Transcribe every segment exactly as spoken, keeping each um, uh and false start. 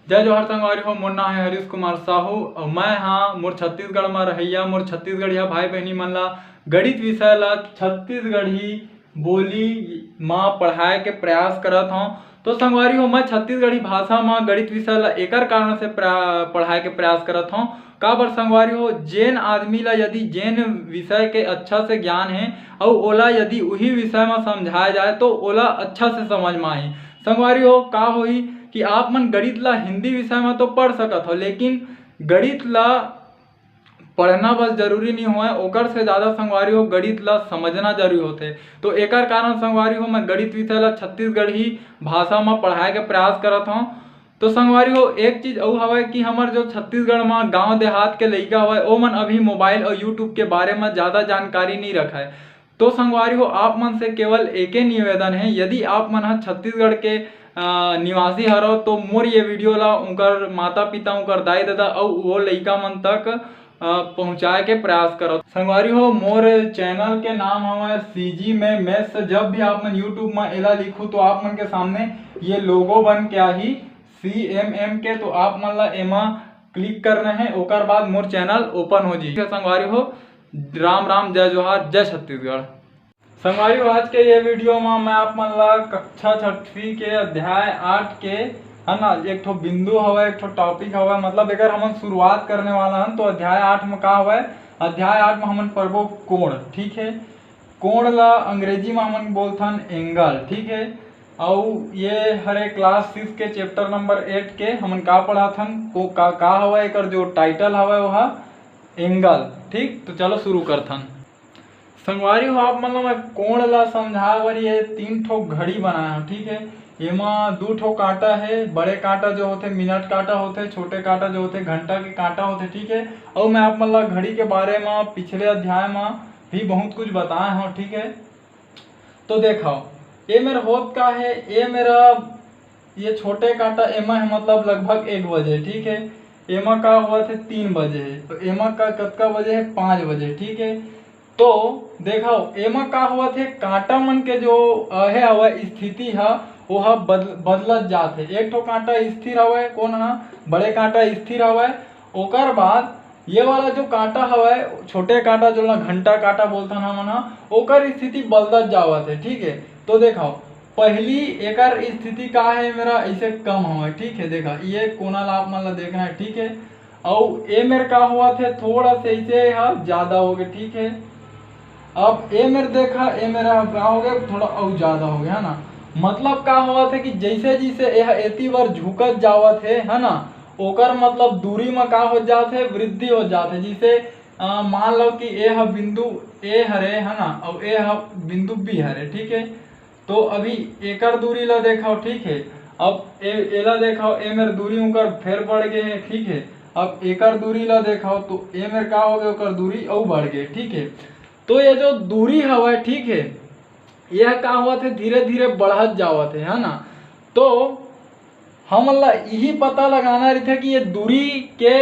जय जोहार संगवारी हो, मोर नाम है हरीश कुमार साहू और मैं हाँ मोर छत्तीसगढ़ में रहैया, मोर छत्तीसगढ़िया भाई बहनी मन ला गणित विषय ला छत्तीसगढ़ी बोली मा पढ़ाए के प्रयास करत हौं। तो संगवारी हो, मैं छत्तीसगढ़ी भाषा मा गणित विषय ला एकर कारण से प्रा-, पढ़ाए के प्रयास करत हौं। काबर संगवारी हो, जेन आदमी ला यदि जेन विषय के अच्छा से ज्ञान है और ओला यदि उही विषय मा समझाया जाए तो ओला अच्छा से समझ मा आही। संगवारी हो, का होही कि आप मन गणित ला हिंदी विषय मा तो पढ़ सकत हो, लेकिन गणित ला पढ़ना बस जरूरी नहीं होय, ओकर से ज़्यादा संगवारी हो गणित ला समझना जरूरी होथे। तो एकर कारण संगवारी हो मैं गणित विषय ला छत्तीसगढ़ी भाषा मा पढ़ाए के प्रयास करत हौं। तो संगवारी हो, एक चीज अउ हवय कि हमर जो छत्तीसगढ़ मा गांव देहात के लइका हवय, ओमन अभी मोबाइल और YouTube के बारे मा ज़्यादा जानकारी नहीं रखय। तो संगवारी हो, आप मन से केवल एके निवेदन है, यदि आप मन ह छत्तीसगढ़ के, अ, निवासी हरव तो मोर ये वीडियो ला उनकर माता पिता, उनकर दाई ददा अउ वो लइका मन तक, अ, पहुँचाए के प्रयास करव। संगवारी हो, मोर चैनल के नाम हवय CG में Maths। जब भी आप मन YouTube में एला लिखू तो आप मन के सामने ये लोगो बन के आही CMM के, तो आप मन ला एमा क्लिक करना है, ओकर बाद मोर चैनल ओपन हो जाही। संगवारी हो, राम राम, जय जोहार, जय छत्तीसगढ़। संगवारी हो, आज के ये वीडियो में मैं आप मन ला कक्षा छठवीं के अध्याय आठ के, है ना, एक ठो बिंदु हवय, एक ठो टॉपिक हवय, मतलब एकर हमन शुरुआत करने वाला हन। तो अध्याय आठ में का हवय? अध्याय आठ में हमन पढ़बो कोण, ठीक है। कोण ला अंग्रेजी में हमन बोलथन एंगल, ठीक है। अउ ये हरे क्लास सिक्स के चैप्टर नंबर एट के हमन का पढ़ाथन, को का, का हवय एकर जो टाइटल हवय वो हा एंगल, ठीक। तो चलो शुरू करथन। संगवारी हो, आप मन ला मैं कोण ला समझाए बर ये तीन ठो घड़ी बनाए हव, ठीक है। एमा दू ठो कांटा है, बड़े कांटा जो होथे मिनट कांटा होथे, छोटे कांटा जो होथे घंटा के कांटा होथे, ठीक है। अउ मैं आप मन ला घड़ी के बारे में पिछले अध्याय में भी बहुत कुछ बताए हव, ठीक है। तो देखो, ये मेर होत का है, ये मेरा ये छोटे कांटा एमा है, मतलब लगभग एक बजे, ठीक है। एमा का हुआ थे, तीन बजे है, तो एमा का कतका बजे है? पाँच बजे, ठीक है। तो देखो, एमा का हुआ थे, कांटा मन के जो अहे हवा स्थिति हा, वो हा बदल, बदलत जात है। एक ठो कांटा स्थिर हवय, कौन हा? बड़े कांटा स्थिर हवय। ओकर बाद ये वाला जो कांटा हवय, छोटे कांटा जो ला घंटा कांटा बोलथन हमन हा, ओकर स्थिति बदलत जावत है, ठीक है। तो देखो, पहली एकर स्थिति का है, मेरा ऐसे कम हवय, ठीक है। देखा, ये कोना ला आप मन ला देखना है, ठीक है। अउ ए मेर का हुआ थे, थोड़ा से ऐसे हा ज्यादा हो गए, ठीक है। अब ए मेर देखा, ए मेर हा का हो गया, थोड़ा अउ ज्यादा हो गया, है ना। मतलब का हुआ थे कि जैसे जैसे यह एती बर झुकत जावत है, है ना, ओकर मतलब दूरी में का हो जात है, वृद्धि हो जात है। जैसे अ, मान लो कि ए ह बिंदु ए हरे, है ना, अउ ए ह बिंदु बी हरे, ठीक है। तो अभी एकर दूरी ला देखो, ठीक है। अब ए, एला देखो, ए मेर दूरी उनकर फेर बढ़ गए है, ठीक है। अब एकर दूरी ला देखो, तो ए मेर का हो गए, ओकर दूरी अउ बढ़ गए, ठीक है। तो ये जो दूरी हवय, ठीक है, यह का होवत है, धीरे धीरे बढ़त जावत है, है ना। तो हमन ला यही पता लगाना रहिथे कि ये दूरी के,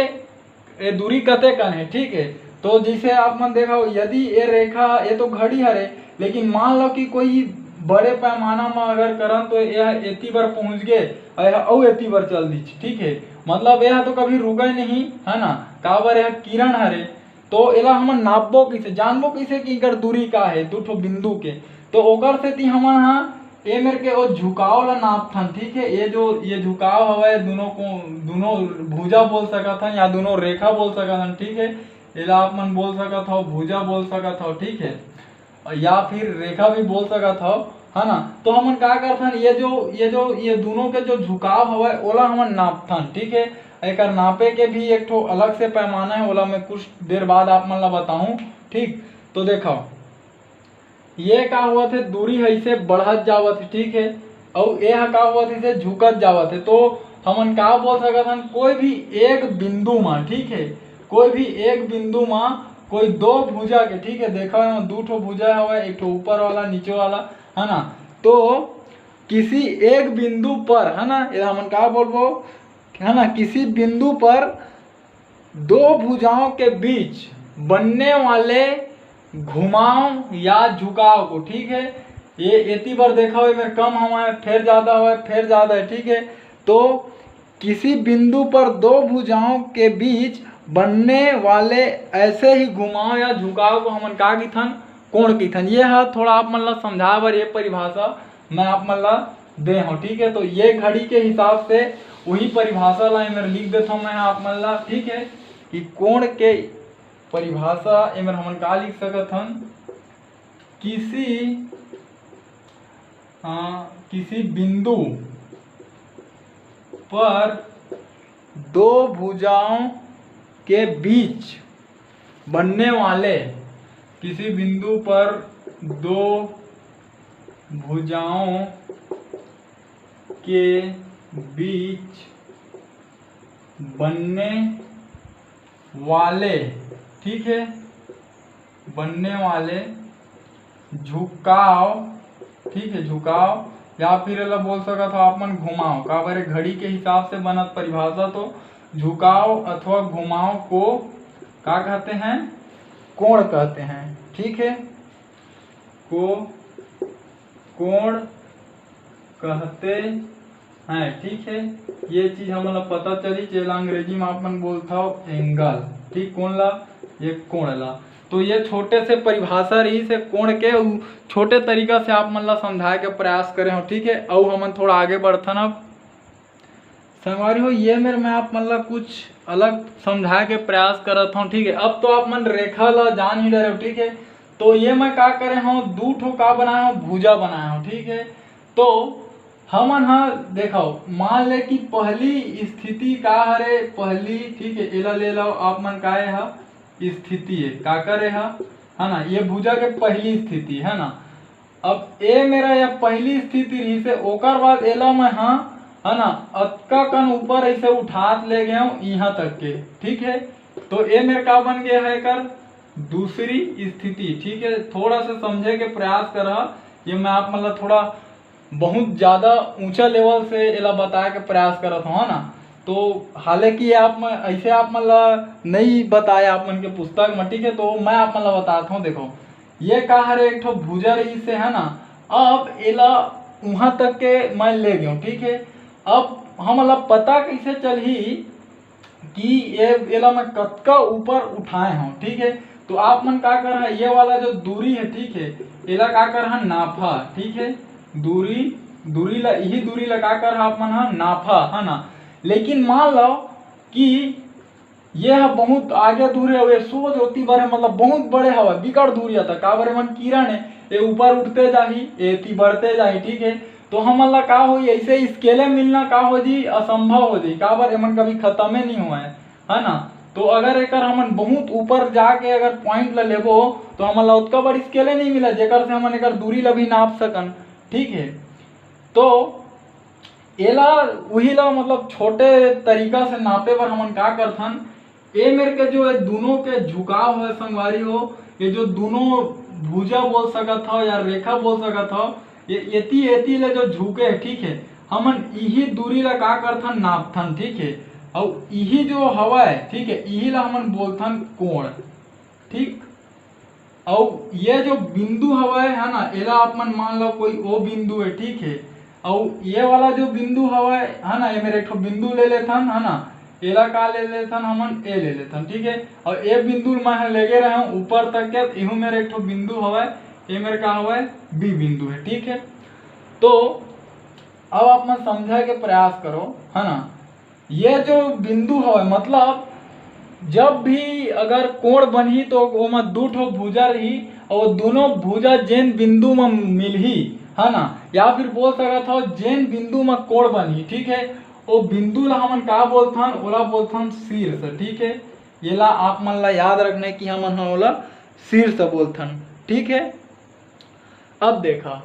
ये दूरी कते कन है, ठीक है। तो जैसे आप मन देखो, यदि ये रेखा, ये तो घड़ी हरे, लेकिन मान लो कि कोई बड़े पैमाना में अगर करन तो यह एती बर पहुंच गए और यह अउ एती बर चल दीच, ठीक है। मतलब यह तो कभी रुके नहीं, है ना, काबर यह किरण हरे। तो एला हमन नापबो कइसे, जानबो कइसे कि एकर दूरी का है दू ठो बिंदु के? तो ओकर सेती हमन हा ए मेर के ओ झुकाव ला नापथन, ठीक है। ये जो ये झुकाव हवय, दोनों को, दोनों भुजा बोल सकत हन या दोनों रेखा बोल सकत हन, ठीक है। एला आप मन बोल सकत हो, भुजा बोल सकत हो, ठीक है, या फिर रेखा भी बोल सकत हो, है ना। तो हमन का करथन, ये जो ये जो ये दोनों के जो झुकाव हवय, ओला हमन नापथन, ठीक है। एकर नापे के भी एक ठो अलग से पैमाना है, ओला मैं कुछ देर बाद आप मन ला बताऊं, ठीक। तो देखो, ये का होवत है, दूरी है इसे बढ़त जावत है, ठीक है। अउ ए ह का होवत है, इसे झुकत जावत है। तो हमन का बोल सकत हन, कोई भी एक बिंदु मा, ठीक है, कोई भी एक बिंदु मा कोई दो भुजा के, ठीक है, देखो एमा दू ठो भुजा हवय, एक ठो ऊपर वाला, नीचे वाला, है ना। तो किसी एक बिंदु पर, है ना, ये हमन का बोलबो, है ना, किसी बिंदु पर दो भुजाओं के बीच बनने वाले घुमाव या झुकाव को, ठीक है। ये एती बर देखा हुआ, मेरे कम हवा है, फिर ज़्यादा हुआ है, फिर ज़्यादा है, ठीक है। तो किसी बिंदु पर दो भुजाओं के बीच बनने वाले ऐसे ही घुमाव या झुकाव को हमन का कहिथन? कोण कहिथन। ये ह थोड़ा आप मन ला समझाए बर ये परिभाषा मैं आप मन ला दे हूँ, ठीक है। तो ये घड़ी के हिसाब से वही परिभाषा ला एमेर लिख देता हूँ मैं आप मन ला, ठीक है, कि कोण के परिभाषा एमेर हमन का लिख सकत हन? किसी अ, किसी बिंदु पर दो भुजाओं के बीच बनने वाले, किसी बिंदु पर दो भुजाओं के बीच बनने वाले, ठीक है, बनने वाले झुकाव, ठीक है, झुकाव या फिर एला बोल सकत हो आप मन घुमाव। काबर ये घड़ी के हिसाब से बनत परिभाषा तो झुकाव अथवा घुमाव को का कहते हैं? कोण कहते हैं, ठीक है, को कोण कहते हैं, ठीक है। ये चीज हमन ला पता चली, जेला अंग्रेजी में आप मन बोलथव एंगल, ठीक, कोन ला? ये कोण ला। तो ये छोटे से परिभाषा रहिस हे कोण के, उ छोटे तरीका से आप मन ला समझाए के प्रयास करे हव, ठीक है। अउ हमन थोड़ा आगे बढ़थन अब। संगवारी हो, ये मेर मैं आप मन ला कुछ अलग समझाए के प्रयास करत हूँ, ठीक है। अब तो आप मन रेखा ला जान ही डरे हो, ठीक है। तो ये मैं का करे हूँ, दू ठो का बनाए हूँ, भुजा बनाए हूँ, ठीक है। तो हमन हा देखो, मान ले कि पहली स्थिति का हरे, पहली, ठीक है, एला ले लो आप मन, का ये हा स्थिति है, का करे हा, है ना, ये भुजा के पहली स्थिति है ना। अब ए मेरा यह पहली स्थिति रहिस हे, ओकर बाद एला मैं हा, है ना, अतका कन ऊपर ऐसे उठात ले गए हूँ यहाँ तक के, ठीक है। तो ए मेर का बन गया है, एकर दूसरी स्थिति, ठीक है। थोड़ा सा समझे के प्रयास करा, ये मैं आप मन ला थोड़ा बहुत ज़्यादा ऊंचा लेवल से एला बताए के प्रयास करत हूँ, है ना। तो हालांकि ये आप मन, ऐसे आप मन ला नहीं बताए आप मन के पुस्तक में, ठीक है। तो मैं आप मन ला बतात हूँ, देखो, ये का हरे, एक ठो भुजा रहिस हे, है ना। अब एला उहाँ तक के मैं ले गयो, ठीक है। अब हमन ला पता कैसे चलही कि ये, एला मैं कतका ऊपर उठाए हूँ, ठीक है। तो आप मन का करहा, ये वाला जो दूरी है, ठीक है, एला का करहा, नापहा, ठीक है। दूरी, दूरी ला, यही दूरी ला का करहा आप मन हा, नापहा, है ना। लेकिन मान लो कि ये ह बहुत आगे दूर है, ये सोच ओती बर है, मतलब बहुत बड़े हवा, बिकट दूरिया तक। काबर मन किरण है, ये ऊपर उठते जाही, ये एती बढ़ते जाही, ठीक है। तो हमन ला का होई, ऐसे स्केले मिलना का हो जी, असंभव हो जी। काबर एमन कभी खत्मे नहीं हुआ है, है ना। तो अगर एकर हमन बहुत ऊपर जाके अगर पॉइंट ला लेबो, तो हमन ला उतका बड़ स्केले नहीं मिला, जेकर से हमन एकर दूरी ला भी नाप सकन, ठीक है। तो एला, उही ला, मतलब, छोटे तरीका से नापे बर हमन का करथन, ए मेर के जो ये दोनों के झुकाव है संगवारी हो, ये जो दोनों भुजा बोल सकत हो या रेखा बोल सकत हो, ये एती एती ले जो झुके है, ठीक है, हमन इही दूरी ला का करथन, नापथन, ठीक है। अउ इही जो हवय, ठीक है, इही ला हमन बोलथन कोण, ठीक। अउ ये जो बिंदु हवय, है ना, एला आप मन मान लो कोई ओ बिंदु है, ठीक है। अउ ये वाला जो बिंदु हवय, है ना, ये मेर एक ठो बिंदु ले लेथन, है ना, एला का ले लेथन हमन, ए ले लेथन, ठीक है। अउ ए बिंदु मैं ह लेगे रहे हूँ ऊपर तक के, इहू मेर एक ठो बिंदु हवय, ये मेर का हवय, बी बिंदु है, ठीक है। तो अब आप मन समझे के प्रयास करो, है ना। ये जो बिंदु हवय, मतलब जब भी अगर कोण बनही तो ओमा दू ठो भुजा रही, और दोनों भुजा जेन बिंदु म मिलही, है ना, या फिर बोल सकत हो जेन बिंदु म कोण बनही, ठीक है, ओ बिंदु ला हमन का बोलथन, ओला बोलथन शीर्ष, ठीक है। ये ला आप मन ला याद रखने कि हमन ह ओला शीर्ष बोलथन, ठीक है। अब देखा,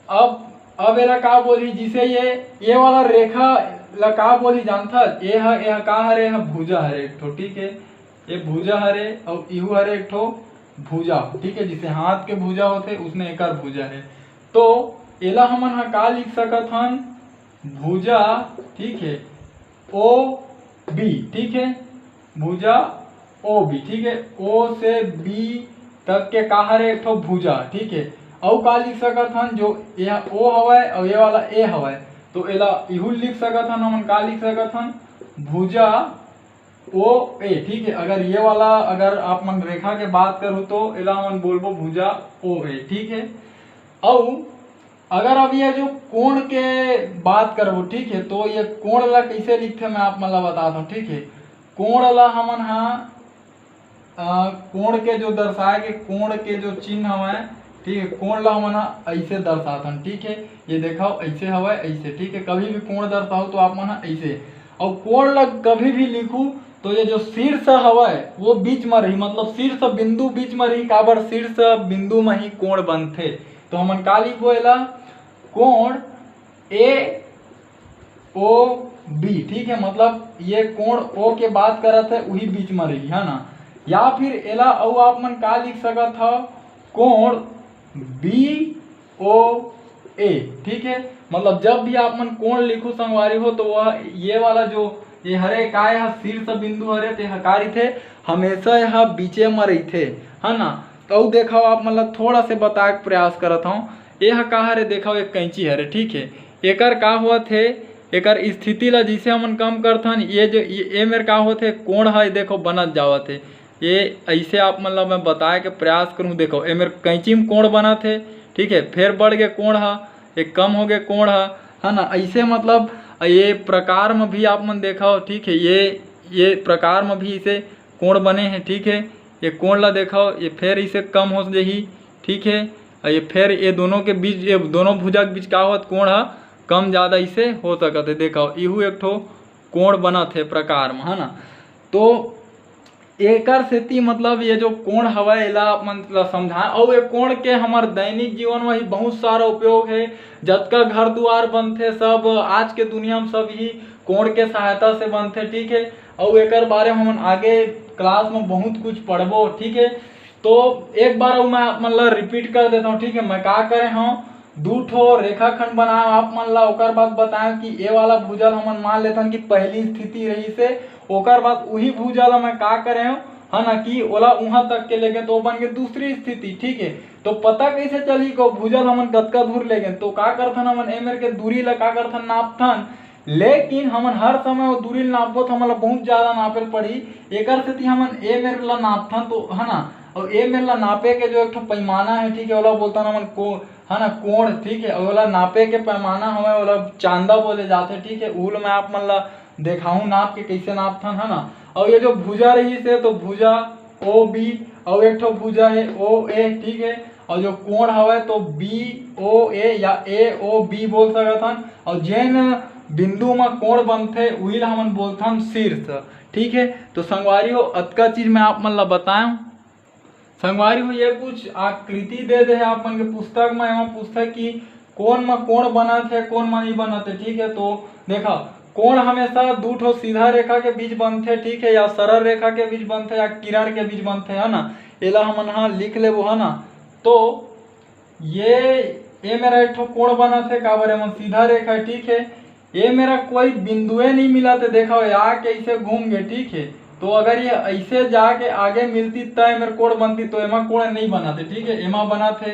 अब अब एला का बोलही, जिसे ये ये वाला रेखा ला का बोलही जानथस? ये ह, ये ह का हरे? ये ह भुजा हरे एक ठो, ठीक है। ये भुजा हरे अउ इहू हरे एक ठो भुजा, ठीक है। जिसे हाथ के भुजा होथे, उसने एकर भुजा है। तो एला हमन ह का लिख सकत हन? भुजा, ठीक है, ओ बी, ठीक है, भुजा ओ बी, ठीक है। ओ से बी तक के का हरे? एक ठो भुजा, ठीक है। अउ का लिख सकत हन? जो ये ओ हवय अउ ये वाला ए हवय, तो एला इहू लिख सकत हन, हमन का लिख सकत हन, भुजा ओ ए। ठीक है, अगर ये वाला, अगर आप मन रेखा के बात करू तो एला हमन बोलबो भुजा ओ ए। ठीक है, अउ अगर अब ये जो कोण के बात करबो, ठीक है, तो ये कोण ला कैसे लिखथे मैं आप मन ला बतात हूँ। ठीक है, कोण ला हमन हा अ, कोण के जो दर्शाए के कोण के जो चिन्ह हवय, ठीक है, कोण ला हमन ह ऐसे दर्शाथन। ठीक है, ये देखो ऐसे हवय, ऐसे। ठीक है, कभी भी कोण दर्शाओ तो आप मन ह ऐसे, और कोण ला कभी भी लिखू तो ये जो शीर्ष हवय वो बीच में रही, मतलब शीर्ष बिंदु बीच में रही। काबर शीर्ष बिंदु में ही कोण बनथे, तो हमन का लिखबो एला, कोण ए ओ बी। ठीक है, मतलब ये कोण ओ के बात करत है, वही बीच में रही, है ना। या फिर एला अउ आप मन का लिख सकत हो, कोण बी ओ ए। ठीक है, मतलब जब भी आप मन कोण लिखू संगवारी हो, तो वह ये वाला जो ये हरे काय ह शीर्ष बिंदु हरे, ते ह का रहिथे, हमेशा यह बीचे में रहिथे, है ना। तो अउ देखो आप मन ला थोड़ा से बताए के प्रयास करत हूँ। ये ह का हरे, देखो एक कैंची हरे। ठीक है, एकर का होत हे, एकर स्थिति ला जैसे हमन कम करथन, ये जो ये, ये मेर का होत हे, कोण ह देखो बनत जावत हे। ये ऐसे आप मन ला मैं बताए के प्रयास करूँ। देखो ए मेर कैंची में कोण बनत हे, ठीक है, फेर बढ़ गे कोण ह, एक कम हो गे कोण ह, है ना। ऐसे मतलब ये प्रकार में भी आप मन देखो, ठीक है, ये ये प्रकार में भी इसे कोण बने हे। ठीक है, ये कोण ला देखो, ये फेर इसे कम हो जही। ठीक है, और ये फेर ये दोनों के बीच, ये दोनों भुजा के बीच का होत, कोण ह कम ज़्यादा इसे हो सकत है। देखो इहू एक ठो कोण बनत है प्रकार में, है ना। तो एकर सेती मतलब ये जो कोण हवय, एला आप मन ला समझा। अउ ये कोण के हमर दैनिक जीवन में ही बहुत सारा उपयोग है। जतका घर दुआर बनथे, सब आज के दुनिया में सब ही कोण के सहायता से बनथे। ठीक है, अउ एकर बारे में हमन आगे क्लास में बहुत कुछ पढ़बो। ठीक है, तो एक बार अउ मैं आप मन ला रिपीट कर देता हूँ। ठीक है, मैं का करे हूँ, दू ठो रेखाखंड बनाए आप मन ला, ओकर बाद बताए कि ए वाला भुजा ल हमन मान लेथन कि पहली स्थिति रही से, ओकर बाद उही भुजा ल मैं का करे हूँ, है ना, कि ओला उहाँ तक के लेगे तो बन गे दूसरी स्थिति। ठीक है, तो पता कैसे चलही को भुजा ल हमन कतका दूर लेगे? तो का करथन हमन, ए मेर के दूरी ला का करथन, नापथन। लेकिन हमन हर समय वो दूरी ल नापबो तो हमन ला बहुत ज्यादा नापे ल पड़ही। एकर सेती हमन ए मेर ला नापथन, तो है ना, और ए मेर ला नापे के जो एक ठो पैमाना है, ठीक है, ओला बोलथन हमन को, है ना, कोण। ठीक है, और ओला नापे के पैमाना हवय, ओला चांदा बोले जाथे। ठीक है, उल मैं आप मन ला देखाऊं नाप के कैसे नापथन, है ना। और ये जो भुजा रही से, तो भुजा ओ बी, और एक ठो भुजा है ओ ए। ठीक है, और जो कोण हवय तो बी ओ ए या ए ओ बी बोल सकत हन। और जेन बिंदु म कोण बनथे उही ला हमन बोलथन शीर्ष। ठीक है, तो संगवारी हो, अतका चीज मैं आप मन ला बताएं। संगवारी हो, ये कुछ आकृति दे दे हे आप मन के पुस्तक में, एमा पूछथे कि कोन म कोण बनत हे, कोन म नहीं बनत हे। ठीक है, तो देखा, कोण हमेशा दू ठो सीधा रेखा के बीच बनथे, ठीक है, या सरल रेखा के बीच बनथे, या किरण के बीच बनथे, है ना। एला हमन हा लिख लेबो, है ना। तो ये ए मेरा एक ठो कोण बनत हे, काबर एमन सीधा रेखा हे, ठीक है। ए मेरा कोई बिंदुए नहीं मिलत हे, देखो, ये आके ऐसे घूम गे, ठीक है। तो अगर ये ऐसे जाके आगे मिलती त ए मेर कोण बनती, तो एमा कोण नहीं बनत हे, ठीक है, एमा बनत हे।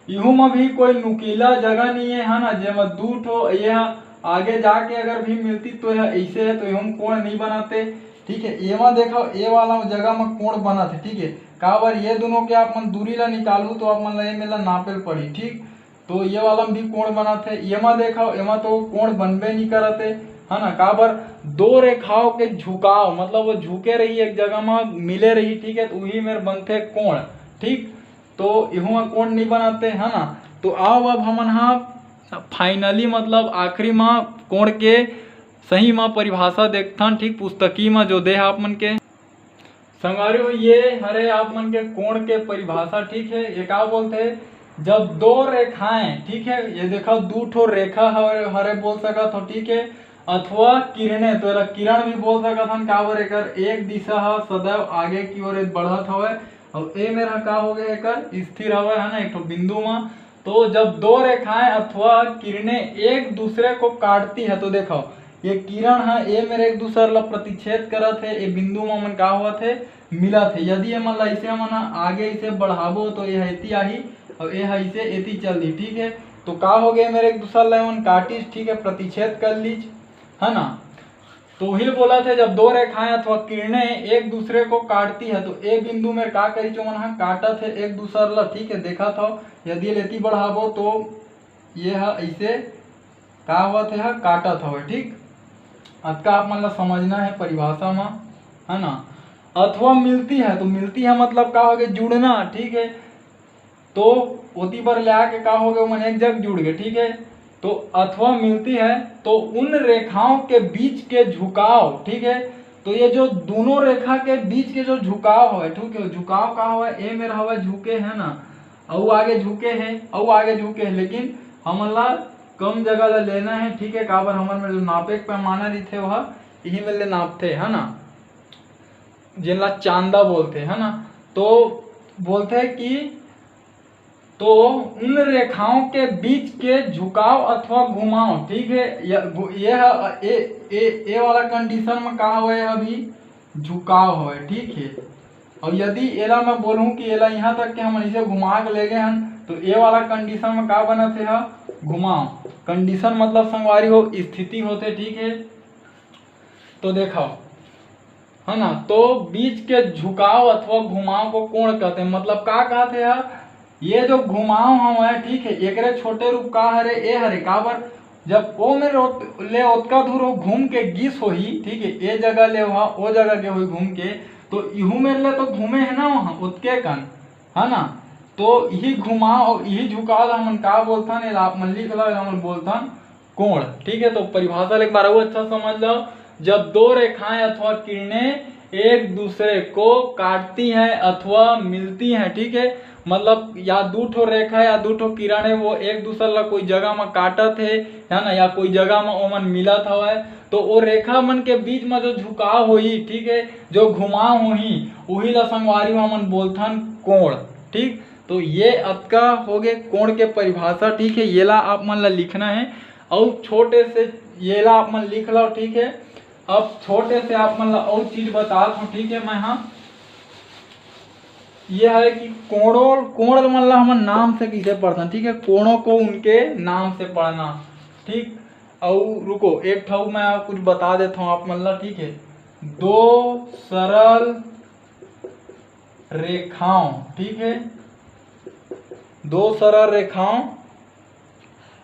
इहू में भी कोई नुकीला जगह नहीं है, है ना, जेमा दू ठो ये ह आगे जाके अगर भी मिलती तो यह ऐसे है, तो इहू में कोण नहीं बनत हे, ठीक है। एमा देखो, ए वाला जगह में कोण बनत हे, ठीक है। काबर ये दोनों के आप मन दूरी ला निकालू तो आप मन ला ए मेर ला नापे ल पड़ी, ठीक। तो ये वाला में भी कोण बनत हे, एमा देखो, एमा तो कोण बनबे नहीं करत हे, है ना। काबर दो रेखाओं के झुकाव, मतलब वो झुके रही एक जगह में, मिले रही, ठीक है, तो वही मेर बनथे कोण, ठीक। तो इहू में कोण नहीं बनत हे, है ना। तो आओ अब हमन हा finally, मतलब आखिरी में कोण के सही में परिभाषा देखथन, ठीक, पुस्तकी में जो दे हे आप मन के। संगवारी हो, ये हरे आप मन के कोण के परिभाषा, ठीक है। ये का बोलथे, जब दो रेखाएं, ठीक है, ये देखो, दू ठो रेखा हरे, हरे बोल सकत हो, ठीक है, अथवा किरणे, तो एला किरण भी बोल सकत हन, काबर एकर एक दिशा ह सदैव आगे की ओर बढ़त हवय, और ए मेर ह का हो गए, एकर स्थिर हवय, है ना, एक ठो बिंदु म। तो जब दो रेखाएं अथवा किरणें एक दूसरे को काटती है, तो देखो, ये किरण ह ए मेर एक दूसर ला प्रतिच्छेद करत हे, ए बिंदु म मन का होत हे, मिलत हे। यदि एमन ला इसे हमन ह आगे इसे बढ़ाबो तो ये ह एती आही, और ये ह इसे एती चल दी, ठीक है। तो का हो गया, मेर एक दूसर ला एमन काटिस, ठीक है, प्रतिच्छेद कर लीस, है ना। तो वही बोलथे, जब दो रेखाएं अथवा किरणें एक दूसरे को काटती है तो ए बिंदु मेर का करिस, ओमन ह काटत हे एक दूसर ला, ठीक है, देखत हो, यदि एला एती बढ़ाबो तो ये ह ऐसे का होवत हे, ह काटत हवे, ठीक। अतका आप मन ला समझना है परिभाषा में, है ना। अथवा मिलती है, तो मिलती है मतलब का हो गया, जुड़ना, ठीक है। तो ओती बर ले आके का हो गया, ओमन एक जगह जुड़ गए, ठीक है। तो अथवा मिलती है, तो उन रेखाओं के बीच के झुकाव, ठीक है। तो ये जो दोनों रेखा के बीच के जो झुकाव है, ठीक है, झुकाव का हवे, ए मेर हवे झुके, है ना, अउ आगे झुके है, अउ आगे झुके है, लेकिन हमन ला कम जगह ला लेना है, ठीक है। काबर हमर में जो नापे के पैमाना रहिथे, वह इही में ले नापथे, है ना, जेन ला चांदा बोलथे, है ना। तो बोलथे कि तो उन रेखाओं के बीच के झुकाव अथवा घुमाव, ठीक है, ये ह-, ए, ए, ए वाला कंडीशन में का हवे, अभी झुकाव हवे, ठीक है। और यदि एला मैं बोलूँ कि एला यहाँ तक के हमन इसे घुमा के ले गए हन, तो ए वाला कंडीशन में का बनत हे, ह घुमाव। कंडीशन मतलब संगवारी हो, स्थिति होथे, ठीक है। तो देखो, है ना, तो बीच के झुकाव अथवा घुमाव को कोण कहते हैं। मतलब का कहते हैं, ये जो घुमाव हवे, ठीक है, एकरे छोटे रूप का हरे, ए हरे, काबर जब ओ मेर ओत-, ले ओतका दूर हो घूम के गिस होही, ठीक है, ए जगह ले वहाँ ओ जगह के होही घूम के, तो इहू मेर ले तो घूमे है ना वहाँ ओतके कन, है ना। तो इही घुमाव और इही झुकाव ला हमन का बोलथन, एला आप मन लिख लो, एला हमन बोलथन कोण, ठीक है। तो परिभाषा ला एक बार और अच्छा समझ लो, जब दो रेखाएं अथवा किरणें एक दूसरे को काटती हैं अथवा मिलती हैं, ठीक है, मतलब या दू ठो रेखा या दू ठो किरण है, वो एक दूसर ला कोई जगह में काटत है, है ना, या कोई जगह में ओमन मिलत हवय, तो वो रेखा मन के बीच में जो झुकाव होही, ठीक है, जो घुमाव होही, उही ला संगवारी हमन बोलथन कोण, ठीक। तो ये अतका हो गए कोण के परिभाषा, ठीक है, ये ला आप मन ला लिखना है। और छोटे से ये ला आप मन लिख लो, ठीक है। अब छोटे से आप मन ला और चीज बतात हूँ, ठीक है, मैं, हाँ, ये है कि कोणों, कोण मन ला हमन नाम से किसे पढ़थन, ठीक है, कोणों को उनके नाम से पढ़ना, ठीक। और रुको, एक ठो मैं कुछ बता देता हूँ आप मन ला, ठीक है। दो सरल रेखाओं, ठीक है, दो सरल रेखाओं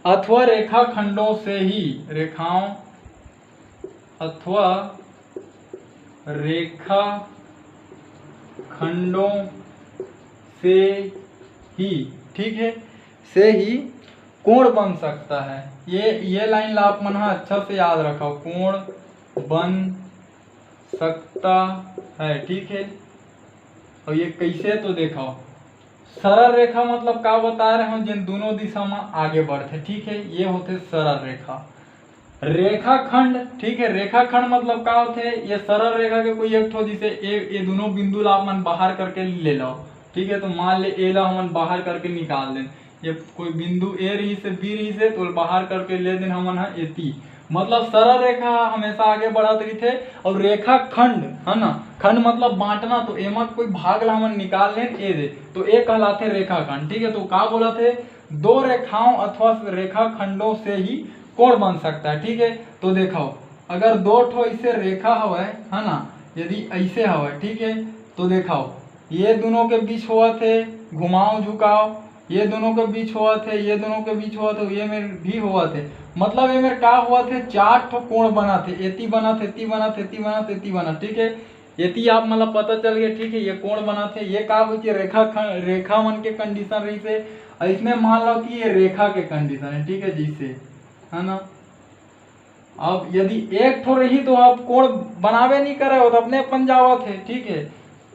अथवा रेखाखंडों से ही, रेखाओं अथवा रेखा खंडों से ही, ठीक है, से ही कोण बन सकता है। ये, ये लाइन ला आप मन ह अच्छा से याद रखो, कोण बन सकता है, ठीक है। और ये कैसे, तो देखो, सरल रेखा मतलब का बता रहे हो, जिन दोनों दिशा में आगे बढ़ते, ठीक है, ये होते सरल रेखा। रेखाखंड, ठीक है, रेखाखंड मतलब का होते, ये सरल रेखा के कोई एक ठो, जैसे ए, ये दोनों बिंदु ला आप मन बाहर करके ले लो, ठीक है, तो मान ले ए ला हमन बाहर करके निकाल दें, ये कोई बिंदु ए रही से, बी रही से, तो बाहर करके ले देन हमन ह एती। मतलब सरल रेखा हमेशा आगे बढ़त रहिथे। और रेखा खंड, है ना, खंड मतलब बांटना, तो एमा कोई भाग ला हमन निकाल लेन ए दे, तो ए कहलाथे रेखा खंड, ठीक है। तो का बोलत हे, दो रेखाओं अथवा रेखा खंडों से ही कोण बन सकता है, ठीक है। तो देखो, अगर दो ठो ऐसे रेखा हवय, है ना, यदि ऐसे हवय, ठीक है, तो देखो, ये दोनों के बीच होवत हे घुमाव झुकाव, ये दोनों के बीच होवत हे, ये दोनों के बीच होवत हे, ये मेर भी होवत हे। मतलब ये मेर का होवत हे, चार ठो कोण बनत हे, एती बनत हे, एती बनत हे, एती बनत हे, एती बनत हे, ठीक है। एती आप मन ला पता चल गया, ठीक है, ये कोण बनत हे, ये का होइस, रेखा ख-, रेखा मन के कंडीशन रहिस हे। अइसने मान लो कि ये रेखा के कंडीशन है, ठीक है, जैसे, है ना। अब यदि एक ठो रही तो अब कोण बनावे नहीं करे, वो तो अपने अपन जावत है, ठीक है।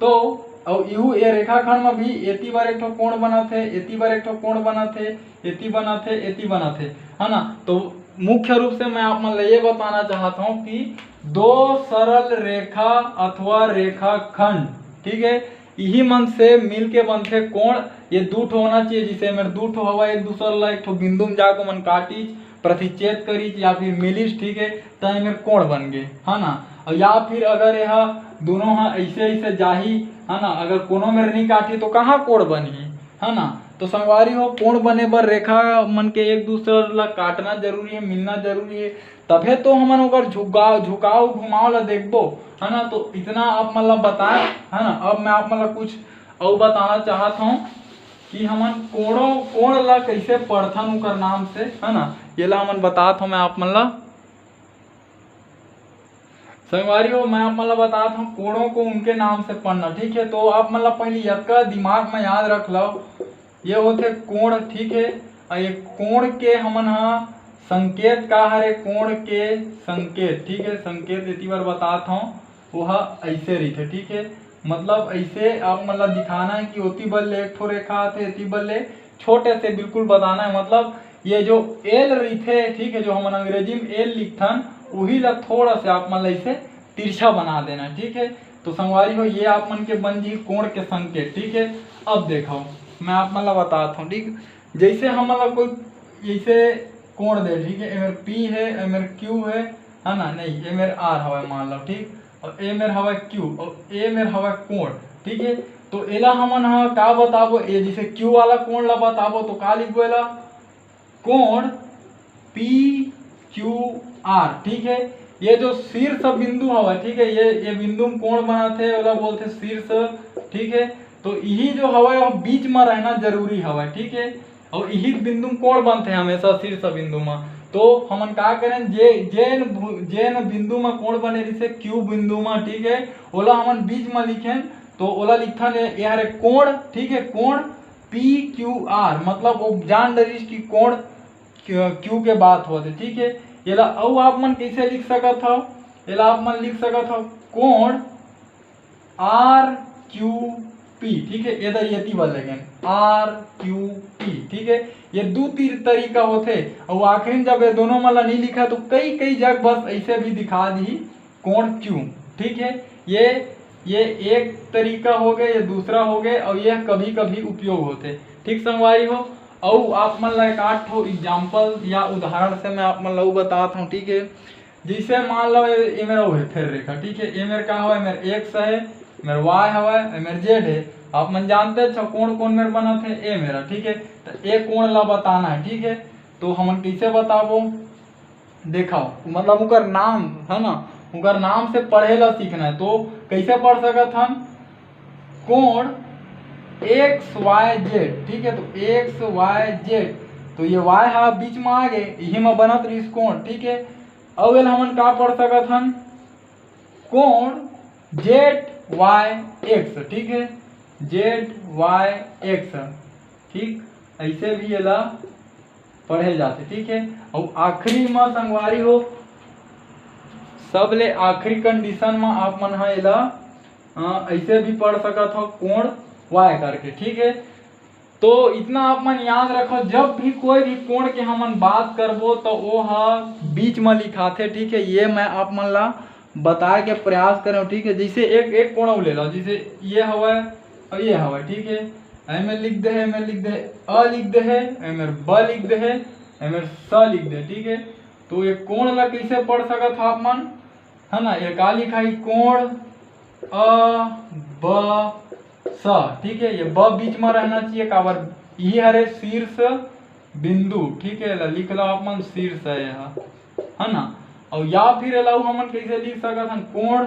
तो अब इहू ये रेखाखंड में भी एती बार एक ठो कोण बनत है, एती बार एक ठो कोण बनत है, एती बनत है, एती बनत है, है ना। तो मुख्य रूप से मैं आप मन ला ये बताना चाहत हूँ कि दो सरल रेखा अथवा रेखाखंड, ठीक है, इही मन से मिल के बनथे कोण। ये दू ठो होना चाहिए, जैसे एमेर दू ठो हवा एक दूसर ला एक ठो बिंदु में जाके मन काटिस, प्रतिच्छेद करिस या फिर मिलिस, ठीक है, त एमेर कोण बन गे, है ना। और या फिर अगर यह दोनों हा ऐसे ऐसे जाही, है ना, अगर कोनो मेर नहीं काटही तो कहाँ कोण बनही, है ना। तो संगवारी हो, कोण बने बर रेखा मन के एक दूसर ला काटना जरूरी है, मिलना जरूरी है, तभे तो हमन ओकर झुकाव, झुकाव घुमाव ला देखबो, है ना। तो इतना आप मन ला बताए, है ना। अब मैं आप मन ला कुछ अउ बताना चाहत हूँ कि हमन कोणों, कोण ला कैसे पढ़थन ओकर नाम से, है ना, ये ला हमन बतात हूँ मैं आप मन ला। संगवारी हो, मैं आप मन ला बतात हूँ, कोणों को उनके नाम से पढ़ना, ठीक है। तो आप मन ला पहले यतका दिमाग में याद रख लो, ये होथे कोण, ठीक है। और ये कोण के हमन हा संकेत का हरे, कोण के संकेत, ठीक है, संकेत एती बर बतात हूँ, वो हा ऐसे रहिथे, ठीक है। मतलब ऐसे आप मन ला दिखाना है कि ओती बर ले एक ठो रेखा आथे, एती बर ले छोटे से बिल्कुल बताना है। मतलब ये जो एल रहिथे, ठीक है, जो हमन अंग्रेजी में एल लिखथन, वही ला थोड़ा से आप मन ला इसे तिरछा बना देना है, ठीक है। तो संगवारी हो, ये आप मन के बन जी कोण के संकेत, ठीक है। अब देखो, मैं आप मन ला बतात हूँ, ठीक, जैसे हमन ला कोई ऐसे कोण दे, ठीक है, एमेर पी है, एमेर क्यू है, है ना, नहीं, एमेर आर हवय मान लो, ठीक, और एमेर हवय क्यू और एमेर हवय कोण, ठीक है। तो एला हमन हा का बताबो, ये जैसे क्यू वाला कोण ला बताबो तो का लिखबो एला, कोण पी क्यू आर, ठीक है। ये जो शीर्ष बिंदु हवय, ठीक है, ये ये बिंदु में कोण बनाथे, ओला बोलथे शीर्ष, ठीक है। तो यही जो हवय वो बीच में रहना जरूरी हवय, ठीक है। और यही बिंदु में कोण बनथे हमेशा शीर्ष बिंदु में। तो हमन का करें, जे जेन भु- जेन बिंदु में कोण बने रहिसे क्यू बिंदु में, ठीक है, ओला हमन बीच में लिखेन। तो ओला लिखथन ये हरे कोण, ठीक है, कोण पी क्यू आर, मतलब वो जान डरिस कि कोण क्यू के बात होत हे, ठीक है। एला अउ आप मन कैसे लिख सकत हव? एला आप मन लिख सकत हव कोण आर क्यू पी, ठीक है, एदा यति बर लगेन आर क्यू पी, ठीक है। ये दू तीर तरीका होथे। अउ आखिरी में जब ये दोनों मन ला नहीं लिखा तो कई कई जग बस ऐसे भी दिखा दी कोण क्यू, ठीक है। ये ये एक तरीका हो गए, ये दूसरा हो गए, और ये कभी कभी उपयोग होथे, ठीक संगवारी हो। अउ आप मन ला एक आठ ठो एग्जाम्पल या उदाहरण से मैं आप मन ला उ बतात हूँ, ठीक है। जैसे मान लो ये ये मेरा वो है फेर रेखा, ठीक है, ये मेर का हवा, मेर एक्स है, मेर वाई हवा, ये मेर जेड है। आप मन जानते अच्छा कौन कौन मेर बनत है, ये मेरा, ठीक है। तो ये कोण ला बताना है, ठीक है। तो हमन कैसे बताबो, देखो, मतलब उनकर नाम है ना, उनकर नाम से पढ़े ला सीखना है। तो कैसे पढ़ सकत हन? कोण एक्स वाई जेड, ठीक है। तो एक्स वाई जेड, तो ये वाई हा बीच में आ गए, यही में बनत रहिस कोण, ठीक है। अउ एला हमन का पढ़ सकत हन? कोण जेड वाई एक्स, ठीक है, जेड वाई एक्स, ठीक। ऐसे भी एला पढ़े जाथे, ठीक है। अउ आखिरी में संगवारी हो, सबले आखिरी कंडीशन में आप मन ह एला अ, ऐसे भी पढ़ सकत हो कोण वाई करके, ठीक है। तो इतना आप मन याद रखो, जब भी कोई भी कोण के हमन बात करबो तो वो ह बीच में लिखाथे, ठीक है। ये मैं आप मन ला बताए के प्रयास करें, ठीक है। जैसे एक एक कोण ले लो, जैसे ये हवय और ये हवय, ठीक है। एमे लिख दे है, एमे लिख दे है, अ लिख दे है, एमे ब लिख दे है, एमे स लिख दे, ठीक है। तो ये कोण ला कैसे पढ़ सकत हो आप मन, है ना? ये का लिखा है, कोण अ ब स, ठीक है। ये ब बीच में रहना चाहिए, काबर ये हरे शीर्ष बिंदु, ठीक है। ला लिख लो आप मन, शीर्ष है यह, है ना? और या फिर एला हमन कैसे लिख सकत हन, कोण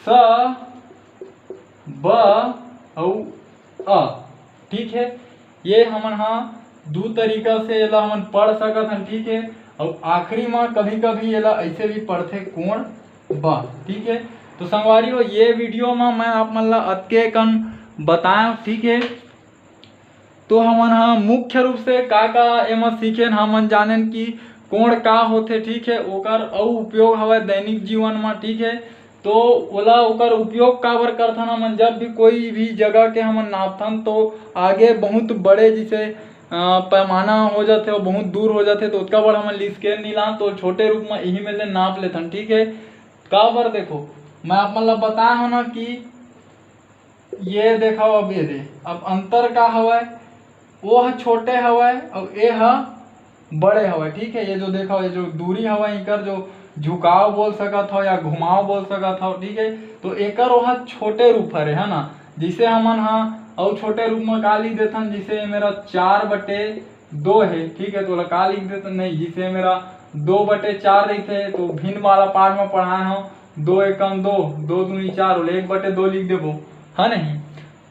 स ब अउ अ, ठीक है। ये हमन हा दू तरीका से एला हमन पढ़ सकत हन, ठीक है। और आखिरी में कभी कभी एला ऐसे भी पढ़थे कोण ब, ठीक है। तो संगवारी हो, ये वीडियो में मैं आप मन ला अतके कन बताएं, ठीक है। तो हमन हा मुख्य रूप से का का एमा सीखेन, हमन जानेन कि कोण का होथे, ठीक है, ओकर अउ उपयोग हवय दैनिक जीवन में, ठीक है। तो ओला ओकर उपयोग काबर करथन हमन, जब भी कोई भी जगह के हमन नापथन तो आगे बहुत बड़े जैसे अ, पैमाना हो जाथे और बहुत दूर हो जाथे, तो ओतका बड़ हमन स्केल नहीं लान, तो छोटे रूप में इही में ले नाप लेथन, ठीक है। काबर देखो, मैं आप मन ला बताए हो ना कि ये देखो, अब ये दे, अब अंतर का हवय, वो ह छोटे हवय और ये ह बड़े हवय, ठीक है। ये जो देखो, ये जो दूरी हवय, इकर जो झुकाव बोल सकत हो या घुमाव बोल सकत हो, ठीक है। तो एकर वो ह छोटे रूप हरे, है ना। जैसे हमन हा अउ छोटे रूप में का लिख देथन, जैसे मेरा चार बटे दो है, ठीक है, तो ओला का लिख देथन, नहीं, जैसे मेरा दो बटे चार रहिथे, तो भिन्न वाला पाठ में पढ़ाए हूँ, दो एकम दो, दो दूनी चार, ओला एक बटे दो लिख देबो, है नहीं?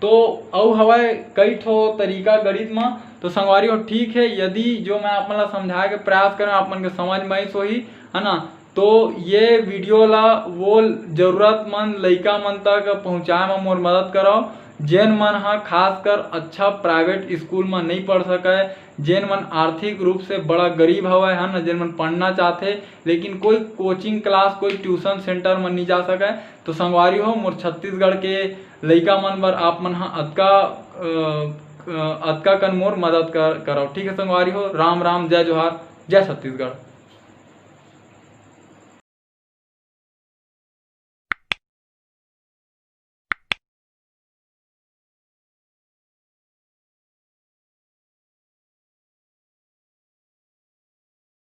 तो अउ हवय कई ठो तरीका गणित म। तो संगवारी हो, ठीक है, यदि जो मैं आप मन ला समझाए के प्रयास करें, आप मन के समझ में आइस होही, है ना? तो ये वीडियो ला वो जरूरतमंद लइका मन तक पहुँचाए म मोर मदद करव, जेन मन ह खासकर अच्छा प्राइवेट स्कूल म नहीं पढ़ सकय, जेन मन आर्थिक रूप से बड़ा गरीब हवय, है ना, जेन मन पढ़ना चाहथे, लेकिन कोई कोचिंग क्लास, कोई ट्यूशन सेंटर म नहीं जा सकय। तो संगवारी हो, मोर छत्तीसगढ़ के लइका मन बर आप मन ह अतका, अ, अ, अतका कन मोर मदद कर, करव। ठीक है संगवारी हो, राम राम, जय जोहार, जय छत्तीसगढ़।